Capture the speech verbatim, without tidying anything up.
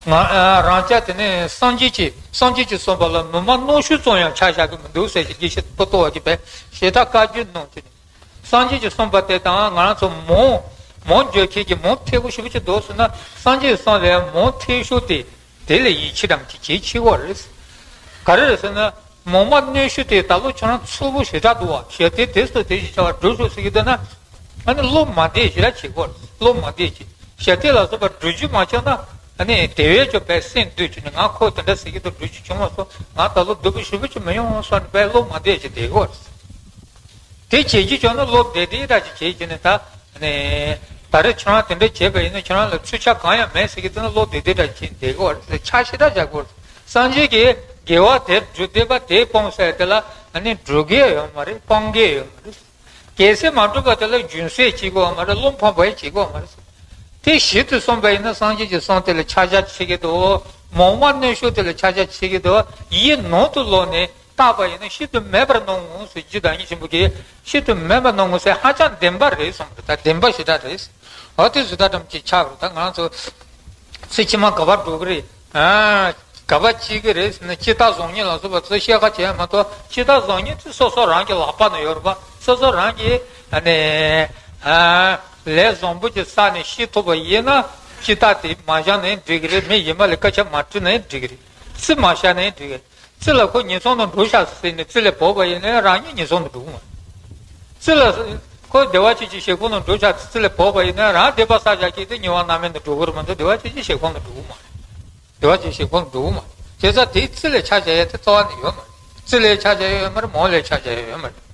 ང་ཨ་རང་ཅག་དེ་ནས་སངས་རྒྱས་ཀྱིས་སངས་རྒྱས་ཀྱིས་གསུངས་པ་ལ་མུ་མ་རྣོ་ཤོས་ཙམ་ཡང་ཆ་བཞག་གི་མི་འདུག་ཟེར་ཞིག་དགེ་བཤེས་པོ་ཏོ་བ་གིས་པས་ཞེ་དྲག་བཀའ་བཀྱོན་གནང་དེ་ནས། སངས་རྒྱས་ཀྱིས་གསུངས་པ་དེ་དང་ང་རང་ཚོ་མུ་མུ་འགྱོད་མཁན་གྱི་མུ་མཐུད་པོ་ཞེ་པོ་ཅིག་འདུག་ཟེར་ན། སངས་རྒྱས་ཀྱིས་གསུངས་པའི་མུ་མཐུད་ཤོས་དེ་དེ་ལ་ཡིད་ཆེས་དམ་གྱི་གལ་ཆེ་བོ་རེད། ག་རེ་རེད་ཟེར་ན། མུ་མ་རྣོ་ཤོས་དེ་ད་ལོ་ཁྱོད་རང་ཚུལ་པོ་ཞེ་དྲག་འདུག་བ། ཞེ་དེ་དེ་སོ་དེ་ཞིག་བྱ་བ་སྒྲུབ་ཤོག་ཟེར་གྱི་འདུག་ན། ཨ་ནི་བློ་མ་བདེ་ཞེ་དྲག་བྱེད་དགོས་རེད། བློ་མ་བདེ་བྱེད། ཞེ་དེ་ལ་སོགས་པ་སྒྲུབ་རྒྱུ་མ་བྱུང་ན། ཨ་ནི་དེ་བས་ཀྱང་བས་སེམས་སྡུག་བྱས་ནས་ང་ཁོ་དེ་འདྲ་ཟེར་གྱི་འདུག་སྒྲུབ་རྒྱུ་བྱུང་མ་སོང་། ང་ད་ལོ་སྡུག་པོ་ཞེ་པོ་ཅིག་མི་ཡོང་བསམ་ནས་བས་བློ་མ་བདེ་ཞིག་བསྡད་དགོས་རེད། དེ་བྱེད་རྒྱུ་བྱུང་ན་བློ་བདེ་བདེ་འདྲ་ཅིག་བྱེད་ཀྱི་ནི་ད། ནས་ད་རེས་ཁྱོད་རང་དེ་འདྲ་བྱས་པ་ཡིན་ན་ཁྱོད་རང་ལ་ཚུལ་ཆ་གང་ཡང་མེད་ཟེར་གྱི་འདུག་ན་བློ་བདེ་བདེ་འདྲ་ཅིག་བསྡད་དགོས་རེད། ཆ་ཞེ་དྲག་བཞག་དགོས་རེད། སངས་རྒྱས་ཀྱིས་དགེ་བ་དེར་སྒྲུབ་སྡིག་པ་དེ་སྤོང་ཟེར་དེ་ལ་ཨ་ནི་སྒྲུབ་གི་ཡོད་མ་རེད། སྤོང་གི་ཡོད་མ་རེད། གལ་སྲིད་མ་སྒྲུབ་པ་དེ་ལ་རྒྱུན་སྲོལ་བྱེད་དགོས་མ་རེད། བློ་ཕམ་པ་ཡང་བྱེད་དགོས་མ་རེད། དེ་ཞིབ་ཏུ་གསུངས་པ་ཡིན་ན་སངས་རྒྱས་ཀྱི་གསུང་དེ་ལ་ཆ་བཞག་བྱེད་ཀྱི་འདུག་མུ་མ་རྣོ་ཤོས་དེ་ལ་ཆ་བཞག་བྱེད་ཀྱི་འདུག་ཡིད་ནང་དུ་ལོག་ནས་བརྟགས་པ་ཡིན་ན་ཤིན་ཏུ་མེད་པར་སྣང་ངོ་ཟེར། རྗེ་བདག་ཉིད་ཆེན་པོ་གིས་ཤིན་ཏུ་མེད་པར་སྣང་ངོ་ཟེར་ཧ་ཅང་བདེན་པ་རེད་གསུངས་པ་རེད། ད་བདེན་པ་ཞེ་དྲག་རེད། འོ་དེ་བཟོ་ལྟ་ཙམ་ཅིག་ཆགས་རེད། ད་ང་ཚོ་ཚེ་ཕྱི་མ་ག་པར་འགྲོ་གི་རེད། ཨ། ག་པར་སྐྱེ་གི་རེད་ཟེར་ན། སྤྱི་བཏང་བཟང་ངན་ལ་སོགས་པ་ཚོ་བཤད་ཁ་བྱས་མ་གཏོགས། སྤྱི་བཏང་བཟང་ངན་དེ་སོ་སོ་རང་གི་ལག་པ་ན་ཡོད་རེད་པ། སོ་སོ་རང་གིས་ཨ་ནི་ཨ་ལས་བཟང་པོ་ཅིག་བསགས་ནས་ཤི་ཐུབ་པ་ཡིན་ན་སྤྱི་བཏང་དེ་མ་བཞག་ན་འགྲིག་གི་རེད། མི་གཞན་པ་ལ་སྐད་ཆ་མ་དྲིས་ན་འགྲིག་གི་རེད། རྩིས་མ་བཞག་ན་འགྲིག་གི་རེད། རྩིས་ལ་ཁོ་ངན་སོང་དུ་འགྲོ་ཤག་ཟེར་ནས་རྩིས་ལས་བོར་བ་ཡིན་ན་རང་ཉིད་ངན་སོང་དུ་འགྲོ་གི་མ་རེད། རྩིས་ལ་ཁོ་བདེ་བ་ཅན་གྱི་གཞིས་ཁོངས་ལ་འགྲོ་ཤག་རྩིས་ལས་བོར་བ་ཡིན་ན་རང་སྡིག་པ་བསགས་བཞག་གི་དེ་དམྱལ་བ་མནར་མེད་དུ་འགྲོ་གི་རེད་མ་གཏོགས་བདེ་བ་ཅན་གྱི་གཞིས་ཁོངས་ལ་འགྲོ་གི་མ་རེད། བདེ་བ་ཅན་གྱི་གཞིས་ཁོངས་ལ་འགྲོ་གི་མ་རེད། བྱས་ཙང་དེའི་རྩིས་ལས་ཆ་བཞག་ཡ་དེ་རྩ་བ་ནས་ཡོད་མ་རེད། རྩིས་ལས་ཆ་བཞག་ཡ་ཡོད་མ་རེད། མུ་ལས་ཆ་བཞག་ཡ་ཡོད་མ་རེད།